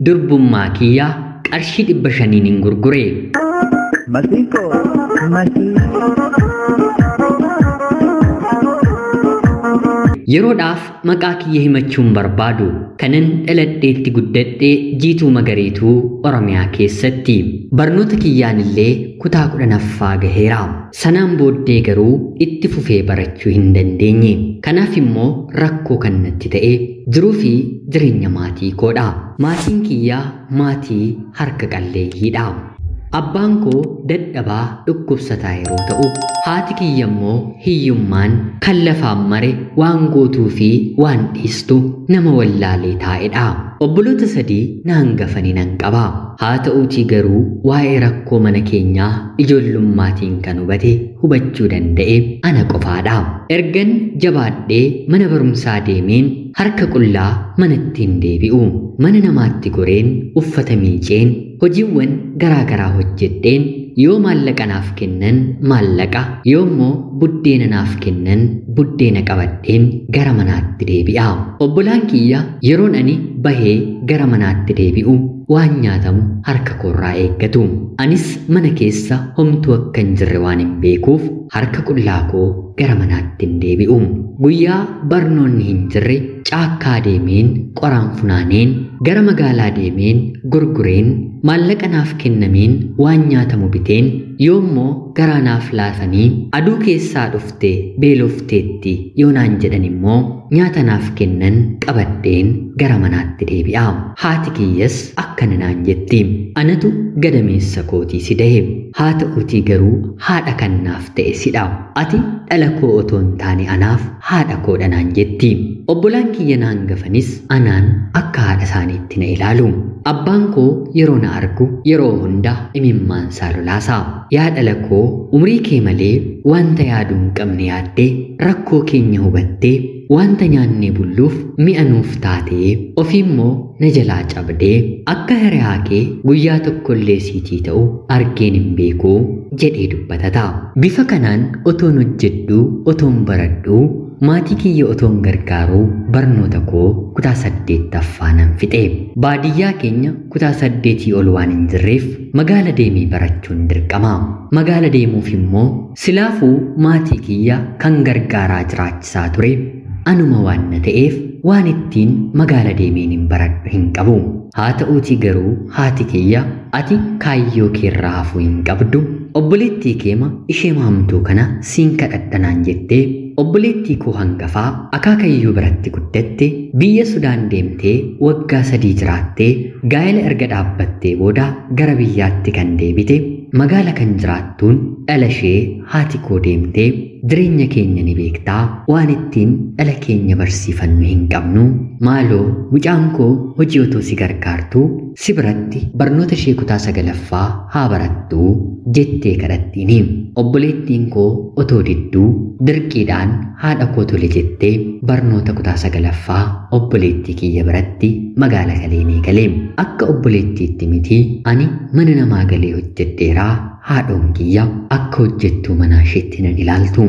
Durbummaa kiyya qarshii 500 hin gurgure. Masiiko, masii. Yeroodhaaf maqaa kiyya himachuun barbaadu kanan dhaladheetti guddadhee Jiituu Magariituu Oromiyaa keessatti. Barnoota kiyyaan illee kutaa 10ffaa gaheera. Sanaan booddee garuu itti fufee barachuu hin dandeenye. Kanaaf immoo rakkoo kan natti ta'e jiruu fi jireenya maatii koodha. Maatiin kiyyaa maatii harka qalleeyyiidha. Abbaan koo dadhabaa dhukkubsataa yeroo ta'u, haati kiyya immoo hiyyummaan kan lafaan mare waan gootuu fi waan dhiistu nama wallaalee taa'edha. Obboloota 3 na hangafanii nan qaba. Haa ta'uutii garuu waa'ee rakkoo mana keenyaa ijoollummaatti kan hubate hubachuu danda'e ana qofaadha. Ergan jabaadhee mana barumsaa deemeen harka qullaa manatti hin deebi'u. Mana namaatti goreen uffata miiceen hojiiwwan garaa garaa hojjedheen yoo maallaqa naaf kennan maallaqa, yoo immoo buddeena naaf kennan buddeena qabadheen gara manaatti deebi'a. Obbolaan kiyya yeroon ani bahee gara manaatti deebi'u waan nyaatamu harka koorraa eeggatu. Anis mana keessa homtuu akka hin jirre waan hin beekuuf harka qullaa koo gara manaatti hin deebi'u. Guyyaa barnoonni hin jirre caakkaa deemeen qoraan funaaneen gara magaalaa deemeen gurgureen maallaqa naaf kennameen waan nyaatamu biteen yoo immoo garaa naaf laafanii aduu keessaa dhufte beelofteetti yoo naan jedhan immoo nyaata naaf kennan qabadheen gara manaatti deebi'a. Haati kiyyas akkana naan jetti. Anatu gadameessa kootii si dahe. Haa ta'uutii garuu haadha kan naaf ta'e sidha. Ati dhala koo otoo hin taane anaaf haadha koodha naan jetti. Obbolaan kiyya na hangafanis anaan akka haadha isaaniitti na ilaalu. Abbaan koo yeroo na argu yeroo hunda imimmaan isaa lolaasa. Yaa dhala koo umrii kee malee wanta yaaduu hin qabne yaaddee rakkoo keenya hubattee wanta nyaannee bulluuf mi'a nuuf taatee ofii immoo na jalaa cabdee akka hiriyaa kee guyyaa tokkollee siitii ta'u argeen hin beekuu jedhee dubbatata. Bifa kanaan otoon hojjedhuu otoon baradhuu maatii kiyya otoon gargaaruu barnoota koo kutaa 8ffaa nan fixe. Baadiyyaa keenya kutaa 8 ol waan hin jirreef magaala deemee barachuun dirqama. Magaala deemuuf immoo silaafuu maatii kiyya kan gargaaraa jiraachisaa ture anuma waan na ta'eef waan ittiin magaala deemeen hin baradhu hin qabu. Haa ta'uutii garuu haati kiyya ati kaayyoo keerraa hafuu hin qabdu. Obboleettii keema ishee maamtuu kana siin kadhadhanaan jettee obboleettii koo hangafaa akaakayyuu biratti guddatte biyya Sudaan deemtee waggaa 3 jiraattee gaa'ela erga dhaabbattee booda gara biyyaatti kan deebite magaala kan jiraattuun dhala ishee haati koo deemtee jireenya keenya ni beektaa waan ittiin dhala keenya barsiifannu hin qabnu maaloo mucaan koo hojii otoo si gargaartuu si biratti barnoota ishee kutaa 9ffaa haa barattuu jettee kadhattiini. Obboleettiin koo otoo didduu dirqiidhaan haadha koo tole jettee barnoota kutaa 9ffaa obboleettii kiyya biratti magaala galee galee. Akka obboleettiitti miti ani mana namaa galee hojjedheeraa haadhoon kiyya akka hojjettuu manaa isheetti nan ilaaltu.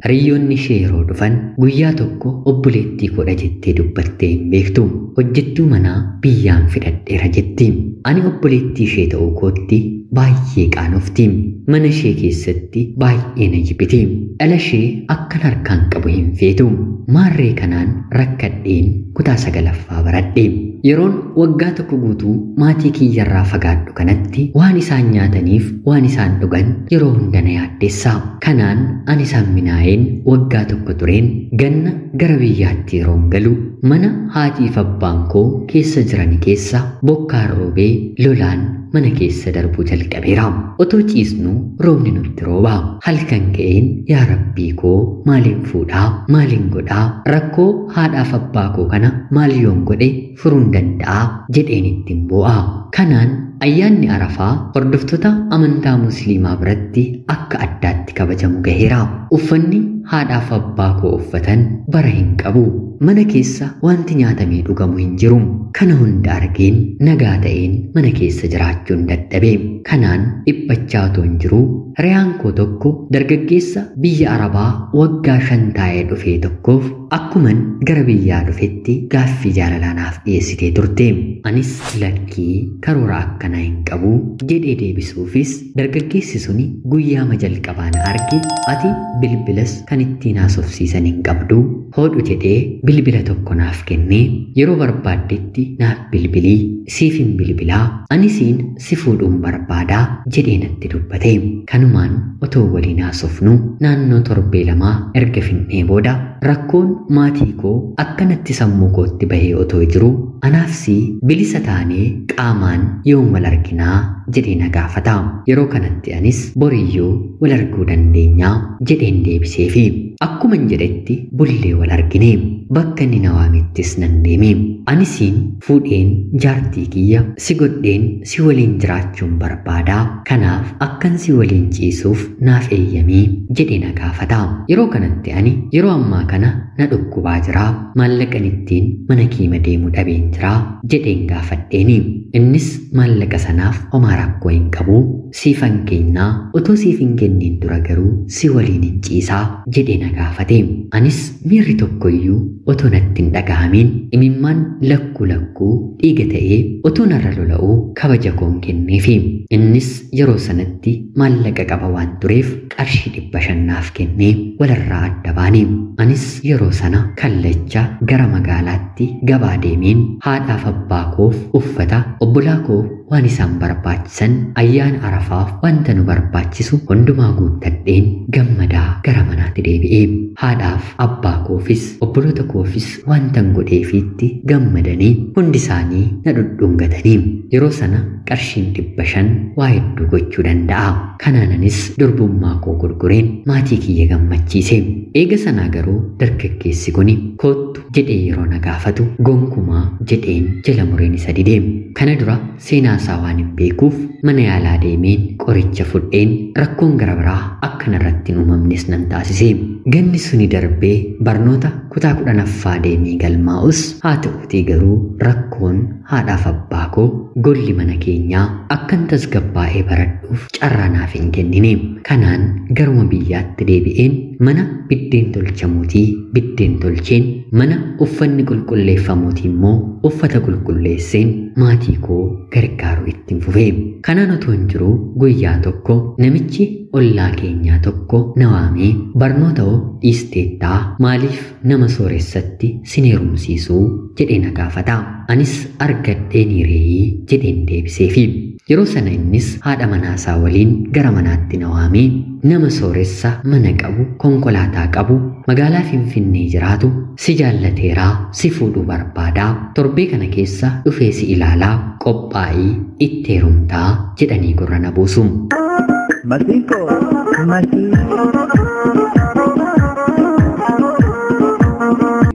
Hiriyoonni ishee yeroo dhufan guyyaa tokko obboleettii koodha jettee dubbattee hin beektu. Hojjettuu manaa biyyaan fidhadheera jetti. Ani obboleettii ishee ta'uu kootti baay'ee qaanofti. Mana ishee keessatti baay'ee na jibbiti. Dhala ishee akkan harkaan qabu hin feetu. Maarree kanaan rakkadheen kutaa 9ffaa baradhe. Yeroon waggaa tokko guutuu maatii kiyyarraa fagaadhu kanatti waan isaan nyaataniif waan isaan dhugan yeroo hunda na yaaddessa. Kanaan ani isaan minaa'een waggaa tokko tureen ganna gara biyyaatti yeroon galu mana haatiif abbaan koo keessa jiran keessa bokkaan roobee lolaan mana keessa darbuu jalqabeera. Otoo ciisnu roobni nutti rooba. Halkan ka'een yaa rabbii koo maaliin fuudhaa maaliin godhaa rakkoo haadhaaf abbaa koo kana maal yoon godhe furuun danda'aa jedheen ittiin boo'a. Kanaan ayyaanni Arafaa hordoftoota amantaa Musliimaa biratti akka addaatti kabajamu gaheera. Uffanni haadhaaf abbaa koo uffatan bara hin qabu. Mana keessa wanti nyaatamee dhugamu hin jiru. Kana hunda argeen nagaa ta'een mana keessa jiraachuun dadhabe. Kanaan dhiphachaa otoo hin jiruu hiriyaan koo tokko dargaggeessa biyya Arabaa waggaa 5 taa'ee dhufee tokkoof akkuman gara biyyaa dhufetti gaaffii jaalalaa naaf dhiyeessitee turte. Anis lakkii karoora akkanaa hin qabu jedhee deebisuufis dargaggeessi suni guyyaama jalqabaa na arge, ati bilbilas kan ittiin haasofsiisan hin qabdu hodhu jedhee bilbila tokko naaf kennee yeroo barbaaddetti naaf bilbilii siif hin bilbilaa anisiin si fuudhuun barbaadaa jedhee natti dubbate. Kanumaan otoo waliin haasofnu naannoo torbee 2 erga finnee booda rakkoon maatii koo akkanatti sammuu kootti bahee otoo jiru anaaf si bilisa taanee qaamaan yoom wal arginaa jedhee na gaafata. Yeroo kanatti anis boriyyuu wal arguu dandeenyaa jedheen deebiseefi akkuman jedhetti bullee wal argine. Bakka inni na waamettis nan deeme. Anisiin fuudheen jaartii kiyya si godheen si waliin jiraachuun barbaadaa, kanaaf akkan si waliin ciisuuf naaf eeyyamii jedhee na gaafata. Yeroo kanatti ani yeroo ammaa kana na dhukkubaa jiraa, maallaqan ittiin mana kiima deemu dhabeen jiraa jedheen gaafadheeni. Innis maallaqa sanaaf homaa rakkoo hin qabu, siifan kennaa, otoo siif hin kenniin dura garuu si waliin hin ciisaa jedhee na gaafate. Anis miirri tokkoyyuu otoo natti hin dhagahamiin imimmaan lakkuu lakkuu dhiiga ta'ee otoo narra lola'uu kabaja koon kenneefi. Innis yeroo sanatti maallaqa qaba waan tureef qarshii 500 naaf kennee walirraa adda baane. Anis yeroo sana kallacha gara magaalaatti gabaa deemeen haadhaaf abbaa koof uffata, obbolaa koof waan isaan barbaachisan, ayyaana Arafaaf wanta nu barbaachisu hundumaa guuttadheen gammadaa gara manaatti deebi'e. Haadhaaf abbaa koofis obboloota koofis wantan godheefiitti gammadanii hundi isaanii na dhudhungatanii. Yeroo sana qarshiin 500 waa hedduu gochuu danda'a. Kanaananis durbummaa koo gurgureen maatii kiyya gammachiise. Eega sanaa garuu dargaggeessi kuni koottu jedhee yeroo na gaafatu gonkumaa jedheen jala mureen isa dide. Kana dura seenaa isaa waan hin beekuuf mana yaalaa deemeen qoricha fudheen rakkoon gara biraa akka narratti hin uumamnes nan taasise. Ganni suni darbee barnoota kutaa 10ffaa deemee galmaa'us haa ta'uutii garuu rakkoon haadhaaf abbaa koo golli mana keenyaa akkan tasgabbaa'ee baradhuuf carraa naaf hin kennine. Kanaan garuma biyyaatti deebi'een mana biddeen tolchamuutii biddeen tolcheen, mana uffanni qulqulleeffamuutii immoo uffata qulqulleesseen maatii koo gargaaruu ittiin fufe. Kanaan otoo hin jiruu guyyaa tokko namichi ollaa keenyaa tokko na waamee barnoota hoo dhiisteettaa maaliif nama sooressatti sin heerumsiisuu jedhee na gaafata. Anis argadhee ni reeyii jedheen deebiseefi. Yeroo sana innis haadha manaasaa waliin gara manaatti na waamee nama sooressa mana qabu, konkolaataa qabu, magaalaa Finfinnee jiraatu si jaallateeraa, si fuudhuu barbaadaa, torbee kana keessa dhufee si ilaalaa, qophaa'ii itti heerumtaa jedhanii gurra na buusu. Masiinqoo masii.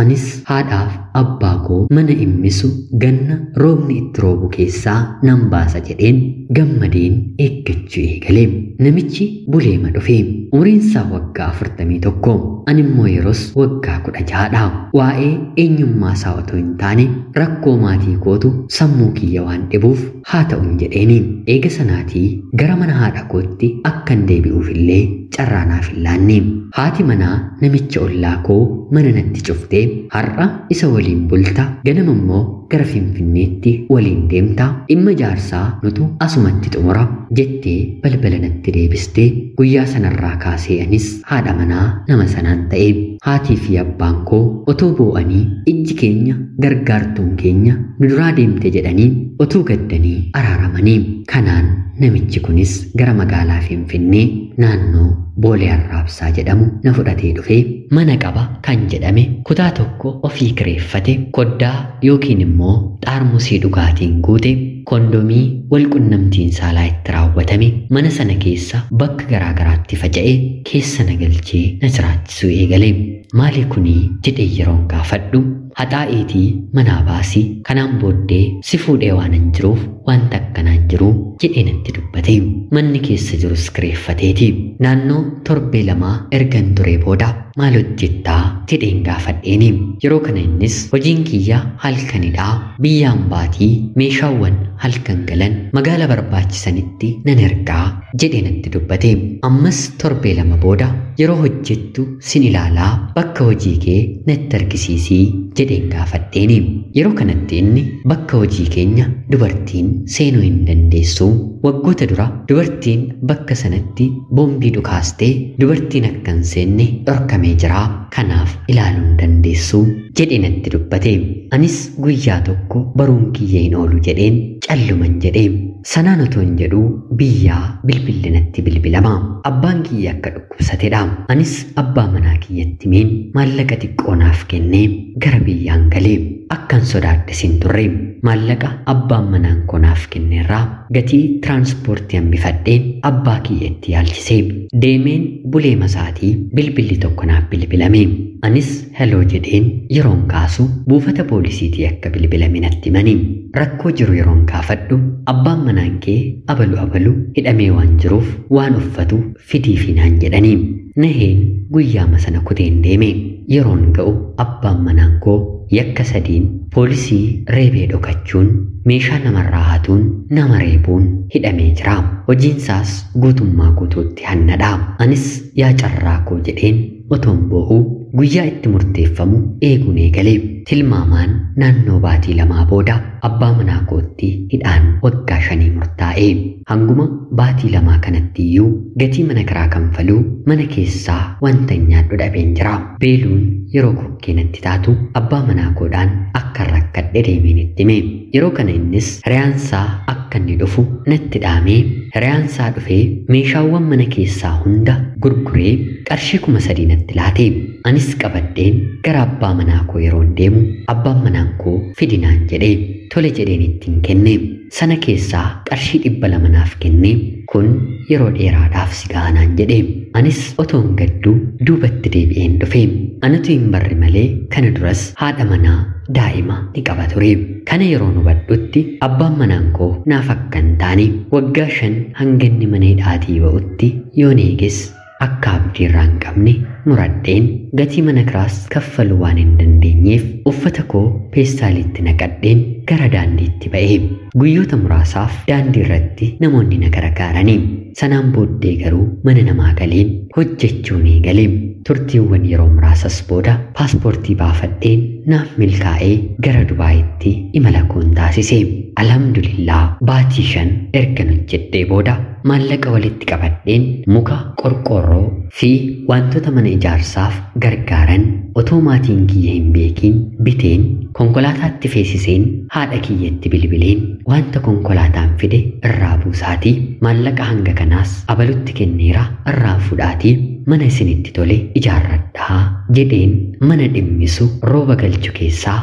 Anis haadhaaf abbaa koo mana immisu ganna roobni itti roobu keessaa nan baasa jedheen gammadeen eeggachuu eegale. Namichi buleema dhufe. Umriin isaa waggaa 41. Ani immoo yeroos waggaa 16dha. Waa'ee eenyummaa isaa otoo hin taane rakkoo maatii kootu sammuu kiyya waan dhibuuf haa ta'uun jedheeni. Eega sanaatii gara mana haadha kootti akkan deebi'uuf illee carraa naaf hin laanne. Haati manaa namicha ollaa koo mana natti cuftee har'a isa waliin bulta, ganama immoo gara Finfinneetti waliin deemta, dhimma jaarsaa nutu asumatti xumura jettee balbala natti deebistee guyyaa sanarraa kaasee anis haadha manaa nama sanaan ta'e. Haatii fi abbaan koo otoo boo'anii ijji keenya gargaartuun keenya nu duraa deemte jedhanii otoo gaddanii araaramanii. Kanaan namichi kunis gara magaalaa Finfinnee naannoo Boolee Arraabsaa jedhamu na fudhatee dhufee mana qaba kan jedhame kutaa tokko ofii kireeffate, koddaa yookiin immoo xaarmusii dhugaatiin guute, kondomii walqunnamtiin saalaa itti raawwatame mana sana keessa bakka garaa garaatti faca'ee keessa na galchee na jiraachisuu eegale. Maali kunii jedhee yeroon gaafadhu haxaa'iitii manaa baasii kanaan booddee si fuudhee waan hin jiruuf wanta akkanaan jiru jedhee natti dubbate. Manni keessa jirus kireeffateeti. Naannoo Naannoo torbee 2 ergan ture booda maal hojjettaa jedheen gaafadheeni. Yeroo kana innis hojiin kiyya halkanidha. Biyyaan baatii meeshaawwan halkan galan magaala barbaachisanitti nan ergaa jedhee natti dubbate. Ammas torbee 2 booda yeroo hojjettu sin ilaalaa bakka hojii kee natti argisiisii jedheen gaafadheeni. Yeroo kanatti inni bakka hojii keenya dubartiin seenuu hin dandeessu. Waggoota dura dubartiin bakka sanatti boombii dhukaastee dubartiin akka hin seenne dhorkamee jira. Kanaaf ilaaluu hin dandeessu jedhee natti dubbate. Anis guyyaa tokko baruun kiyya hin oolu jedheen calluman jedhee. Sanaan otoo hin jedhuu biyyaa bilbilli natti bilbilama. Abbaan kiyya akka dhukkubsatedha. Anis abbaa manaa kiyyatti himeen maallaqa xiqqoo naaf kennee gara biyyaan galee. Akkan sodaadhe sin turre. Maallaqa abbaan manaan koo naaf kenneerraa gatii tiraanspoortii hambifadheen abbaa kiyyatti yaalchisee deemeen bulee masaatii bilbilli tokko naaf bilbilame. Anis heloo jedheen yeroon kaasu buufata poolisiitii akka bilbilame natti himani. Rakkoo jiru yeroon gaafadhu abbaan manaan kee abalu abalu hidhamee waan jiruuf waan uffatu fidiifi naan jedhani. Naheen guyyaama sana kuteen deeme. Yeroon ga'u abbaan manaan koo yakka 3 poolisii reebee dhokachuun meeshaa namarraa hatuun nama reebuun hidhamee jira. Hojiinsaas guutummaa guutuutti hannadha. Anis yaa carraa koo jedheen otoon boo'uu guyyaa itti murteeffamu eeguun eegale. Tilmaamaan naannoo baatii 2 booda abbaa manaa kootti hidhaan waggaa 5 murtaa'e. Hanguma baatii 2 kanatti iyyuu gatii mana kiraa kanfaluu mana keessaa wanta nyaadhu dhabeen jira. Beeluun yeroo kokkee natti taatu abbaa manaa koodhaan akka rakkadhe deemeen itti hime. Yeroo kana innis hiriyaansaa akka inni dhufu natti dhaamee hiriyaansaa dhufee meeshaawwan mana keessaa hunda gurguree qarshii 3,000 natti laate. Anis qabadheen gara abbaa manaa koo yeroon deemu abbaan manaan koo fidinaan jedhee tole jedheen ittiin kenne. Sana keessaa qarshii 200 naaf kenne. Kun yeroo dheeraadhaaf si gahanaan jedhe. Anis otoon gadduu duubatti deebi'een dhufe. Anatu hin barre malee kana duras haadha manaa daa'ima ni qaba ture. Kana yeroo hubadhutti abbaan manaan koo naaf akka hin taane waggaa 5 hanga inni mana hidhaatii ba'utti yoon eeges akka abdii irraa hin qabne muradheen gatii mana kiraas kaffaluu waan hin dandeenyeef uffata koo peestaaliitti naqadheen gara daandiitti ba'e. Guyyoota muraasaaf daandii irratti namoonni na gargaarani. Sanaan booddee garuu mana namaa galeen hojjechuun eegale. Turtiiwwan yeroo muraasas booda paaspoortii baafadheen naaf milkaa'ee gara Dubaayitti imala koon taasise. Alhamdulillah baatii 5 ergan hojjedhee booda maallaqa walitti qabadheen muka qorqoorroo fi wantoota mana ijaarsaaf gargaaran otoo maatiin kiyya hin beekiin biteen konkolaataatti feesiseen haadha kiyyatti bilbileen wanta konkolaataan fide irraa buusaatii maallaqa hanga kanaas abalutti kenneera irraa fudhaatii mana isinitti tole ijaarradhaa jedheen mana dhimmisu rooba galchu keessaa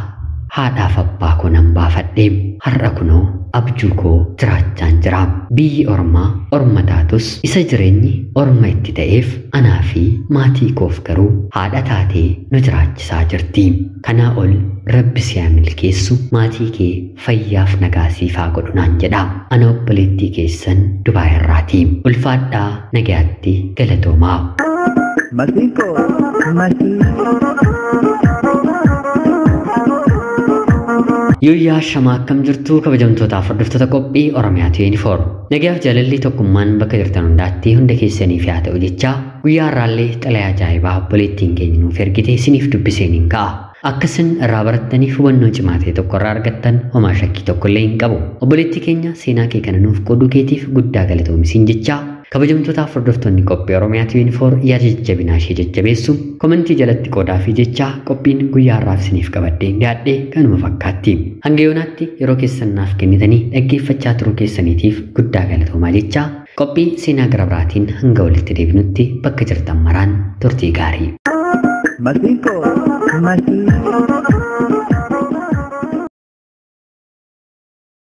haadhaaf abbaa koo nan baafadhe. Har'a kunoo abjuu koo jiraachaan jira. Biyyi ormaa orma taatus isa jireenyi orma itti ta'eef anaa fi maatii koof garuu haadha taatee nu jiraachisaa jirti. Kanaa ol Rabbi si haa milkeessu, maatii kee fayyaaf nagaa siif haa godhu naan jedha. Ana obboleettii keessan Dubaay irraati. Ulfaadhaa nagayaatti galatoomaa. Masiinqoo masii. Yooyyaa shamaa akkam jirtu kabajamtootaaf hordoftoota qophii Oromiyaa 24. Nagayaaf jaalalli tokkummaan bakka jirtan hundaatti hunda keessaniif haa ta'u jechaa guyyaa har'aallee xalayaa ajaa'ibaa obboleettiin keenya nuuf ergite isiniif dubbiseen hin ka'a. Akkasin irraa barattaniif hubannoo cimaa ta'e tokko irraa argattan homaa shakkii tokko illee hin qabu. Obboleettii keenya seenaa kee kana nuuf qooduu keetiif guddaa galatoomi jechaa kabajamtootaaf hordoftoonni qophii Oromiyaa 24 yaada jajjabinaa ishee jajjabeessu komentii jalatti qoodaa fi jechaa qophiin guyyaa har'aaf isiniif qabadhee dhiyaadhe kanuma fakkaatti. Hanga yoonaatti yeroo keessan naaf kennitanii dhaggeeffachaa turuu keessaniitiif guddaa galatoomaa jechaa qophii seenaa gara biraatiin hanga walitti deebinutti bakka jirtan maraan turtii gaarii. Masiinqoo masii.